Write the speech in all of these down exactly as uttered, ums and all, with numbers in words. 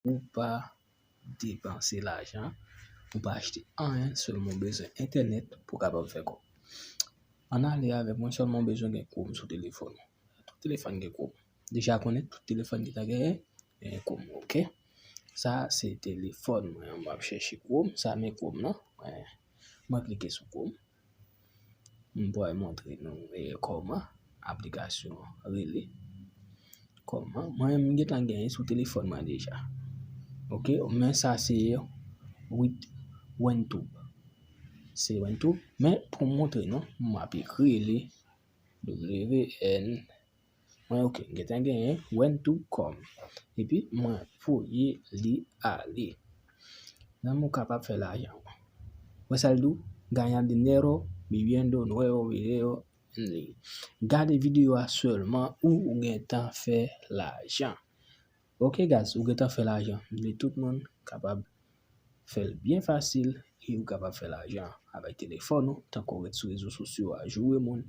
ou pa depanse lajan, ou pa achte anyen, sèlman w bezwen entènèt pou w kapab fè kòb. Ann ale avèk mwen, sèlman w bezwen gen Chrome sou telefòn ou. Tout telefòn gen Chrome. Deja konnen tout telefòn ki ta genyen, genyen Chrome, oke? Sa se telefòn mwen an, m ap chèche Chrome, sa men Chrome nan. Mwen, mwen klike sou Chrome. M pral montre nou e, kòman aplikasyon an rele. Kòman? Mwen, m gentan genyen sou telefòn mwen deja. Oke, men sa se with WinTube. Se WinTube, men pou m montre nou, m ap ekri li W N. Mwen, oke, m gentan genyen WinTube kòm. Epi, mwen voye li ale. Nan men w kapab fè lajan. Wè sa l di w? Ganar dinero viviendo nuevo video en línea. Gade videyo a sèlman ou gentan fè lajan. Oke, guys, ou gentan fè lajan. M vle tout moun kapab fè l byen fasil e ou kapab fè lajan avèk telefòn ou, tankou w ret sou rezo sosyo a, joure moun.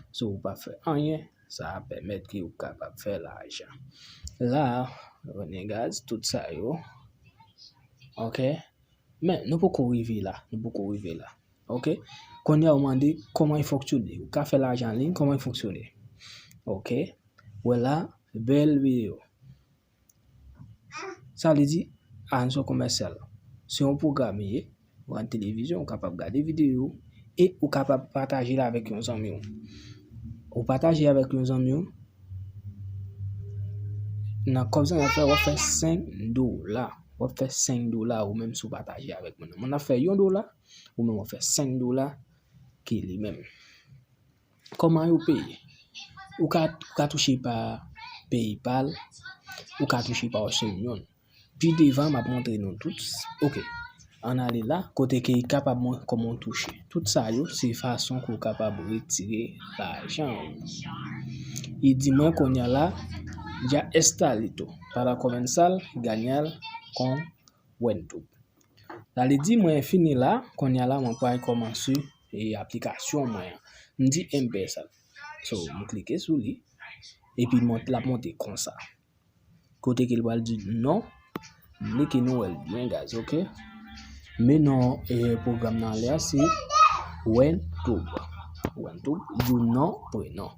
So, ou pa fè anyen, sa a pèmèt ke ou kapab fè lajan. La, renegaz, tout sa yo. Oke? Men, nou poko rive la. Nou poko rive la. Oke? Kounye a, ou mande kòman l fonksyone. Ou ka fè lajan an liy, kòman l fonksyone. Oke? Wè la, bèl videyo. Sa vle di, anons komèsyal. Se yon pwogram li ye, ou an televizyon, ou kapab gade videyo, e ou kapab pataje l avèk yon zanmi w. Ou pataje avèk yon zanmi w, nan kòb sa w ap fè, w ap fè senk dola. W ap fè senk dola ou menm si w pataje avèk moun nan. Moun nan ap fè yon dola, ou menm w ap fè senk dola ki li menm. Kòman yo peye? Ou ka, ou ka touche pa PayPal, ou ka touche pa Western Union. Pi devan, m ap montre nou tout. Oke. Ann ale la, kote ke li kapab montre kòman w touche. Tout sa yo, se fason ke w kapab retire lajan ou. Li di mwen kounye a la, ya está listo para comenzar ganar con WinTube. Sa vle di mwen fini la, kounye a la, mwen pral kòmanse e, aplikasyon mwen an. M di empezar. So, m klike sou li. Epi mont, l ap monte konsa. Kote ke l pral di non, m vle ke nou wè l byen, guys, oke? Men non, e, pwogram nan anlè a se WinTube. WinTube, di w non, prenon.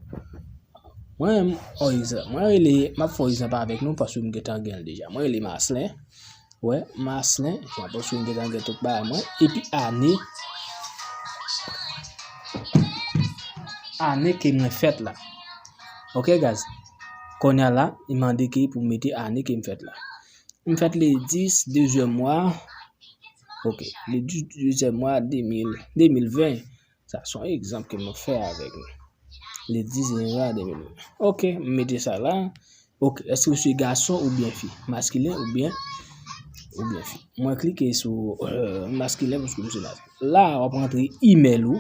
Mwen menm, on egzanp, mwen rele, m ap fè yon egzanp avèk nou paske m gentan gen l deja. Mwen rele Marcelin. Wè, Marcelin, jan paske m gentan gen tout bagay mwen. Epi ane, ane ke mwen fèt la. Oke, guys. Kounye a la, li mande ke pou m mete ane ke m fèt la. M fèt le dis dezyèm mwa. Oke, le dis dezyèm mwa de mil, de mil ven. Sa se yon egzanp ke mwen fè avèk nou. Le dis janvye de mil ven. Oke, m mete sa la. Oke, èske w se gason oubyen fi? Maskilen oubyen, oubyen fi? Mwen klike sou, euh, maskilen paske m se maskilen. La, w ap rantre imèl ou.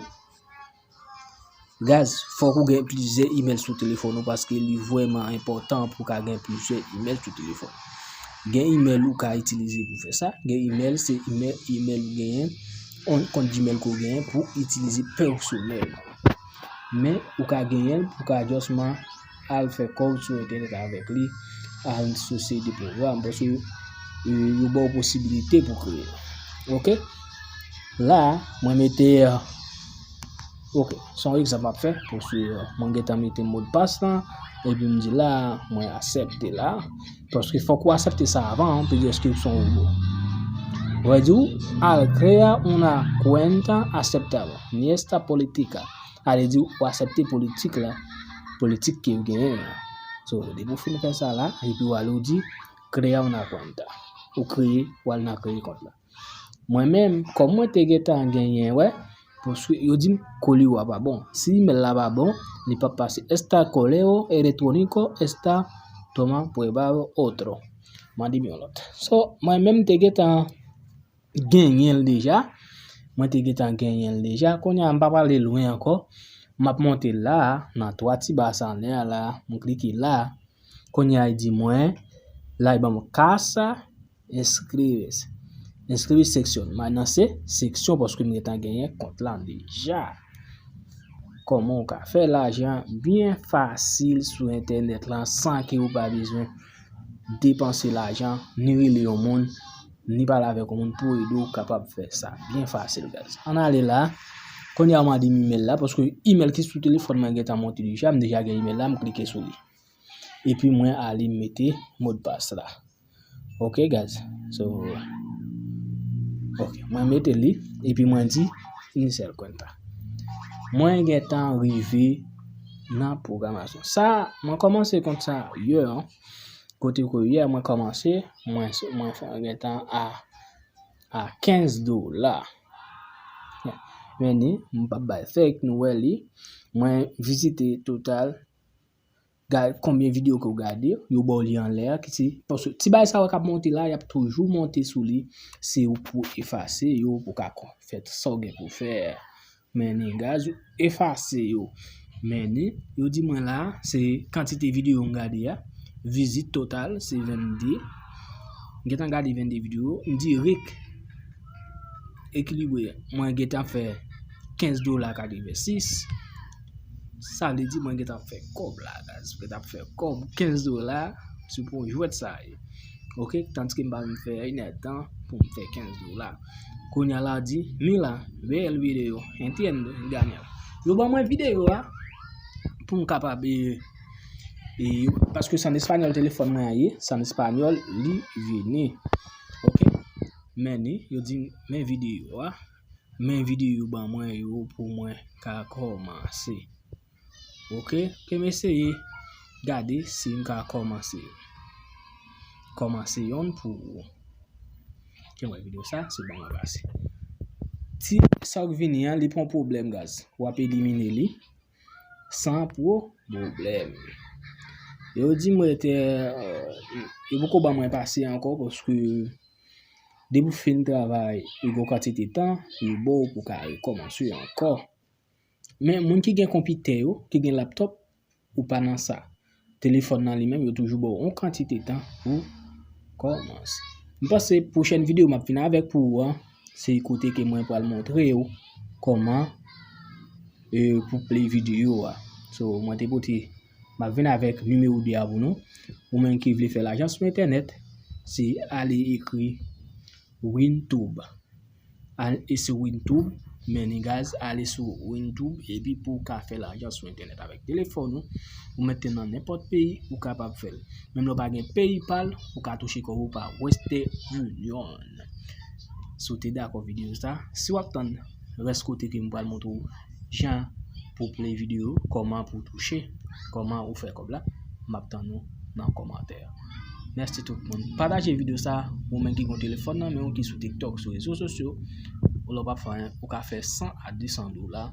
Guys, fòk ou gen plizyè imèl sou telefòn ou paske li vrèman enpòtan pou w ka gen plizyè imèl sou telefòn. Gen imèl ou ka itilize pou fè sa, gen imèl se imèl, imèl ou genyen, yon kont Gmail ke w genyen pou itilize pèsonèlman. Men ou ka genyen l pou w ka justman al fè kòb sou entènèt avèk li, al sou seri de pwogram, paske, e, yo ba w posibilite pou kreye l. Oke? La, mwen mete, e, oke, se yon egzanp m ap fè, paske, e, mwen gentan mete modpas lan, epi m di la, mwen aksepte la, paske fòk ou aksepte sa avan, an, pou deskripsyon ou yo. Wè di w, al crea una cuenta aceptada, ni esta política. Ale di w, ou aksepte politik la, politik ke yo genyen an. So, depi w fin fè sa la, epi w ale w di, crea una cuenta. Ou kreye, ou al nan kreye kont la. Mwen menm, kòm mwen te gentan genyen, wè, paske yo di m kòlè a pa bon. Si imèl la pa bon, li p ap pase. Esta correo electrónico está toma prueba otro. Mande m yon lòt. So, mwen menm te gentan genyen l deja. Mwen te gentan genyen l deja. Kounye a, m pa prale lwen ankò. M ap monte la, nan twa ti ba sa anlè a la. M klike la. Kounye a, li di mwen, la, li ban m casa, inscribes. Inscribes sección. Mwen nan se seksyon paske m gentan genyen kont la deja. Kòman w ka fè lajan byen fasil sou entènèt lan san ke w pa bezwen depanse lajan, ni rele yon moun, ni pale avèk yon moun pou ede w kapab fè sa byen fasil, guys. Ann ale la. Kounye a, m a li email la, paske email ki sou telefòn mwen gentan monte deja, m deja gen email la, m klike sou li. Epi mwen ale mete modpas la. Ok, guys. So, ok, mwen mete li, epi mwen di iniciar cuenta. Mwen gentan rive nan pwogramasyon. Sa, mwen kòmanse kont sa yè, an. Kote ke yè mwen kòmanse, mwen, mwen fè gentan a, a kenz dola. Men ni, m p ap bay fake, nou wè li. Mwen vizite total, gade konbyen videyo ke w gade, yo ba w li anlè a, ki se, paske ti bagay sa yo k ap monte la, y ap toujou monte sou li, se ou pou efase yo, pou ka kon-, fè sa w gen pou fè. Men ni, guys, efase yo. Men ni, yo di mwen la, se kantite videyo m gade a, vizit total, se vennde. M gentan gade vennde videyo, m dirèk ekilibre, mwen gentan fè kenz dola katrevensis. Sa vle di mwen gentan fè kòb la, guys. Gentan fè kòb kenz dola, se pou yon jwèt sa ye. Ok, tandis ke m pa menm fè inèdtan pou m fè kenz dola. Kounye a la di, mira, ve el video, entiende, Daniel. Yo ban mwen videyo a pou m kapab, e, e, paske se an espanyòl telefòn mwen an ye, se an espanyòl li vini. Ok, men ni, yo di, men videyo a, men videyo yo ban mwen yo pou mwen ka kòmanse. Ok, ke m eseye gade si m ka kòmanse. Kòmanse yonn pou ou. Ke mwen videyo sa, se bon mwen pase. Ti sa k vini an, li pran pwoblèm, guys. W ap elimine li san pwoblèm. Yo di mwen te, yo poko ban mwen pase ankò, paske depi w fin travay, yo gen yon kantite tan, yo ba w pou ka rekòmanse ankò. Men moun ki gen konpitè yo, ki gen laptòp, ou pa nan sa. Telefòn nan li menm, yo toujou ba w yon kantite tan pou kòmanse. M panse pwochèn videyo m ap vin avèk pou ou an, se kote ke mwen pral montre w kòman, e, pou play videyo a. So, mwen te pote, m ap vin avèk nimewo de a pou nou. Ou menm ki vle fè lajan sou entènèt, se ale ekri Wintube. Al, e sou Wintube, men ni guys, ale sou Wintube, epi pou w ka fè lajan sou entènèt avèk telefòn ou, ou mete nan nenpòt peyi, ou kapab fè l. Menm lè w pa gen PayPal, ou ka touche kòb ou pa Western Union. Si w te dakò videyo sa, si w ap tann rès kote ke m pral montre w jan pou play videyo, kòman pou touche, kòman ou fè kòb la, m ap tann ou nan kòmantè. Mèsi tout moun. Pataje videyo sa, ou menm ki gen telefòn nan men w, ki sou TikTok, sou rezo sosyo, ou lè w pa fè anyen, ou ka fè san a de san dola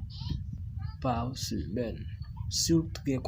pa semèn. Si w gen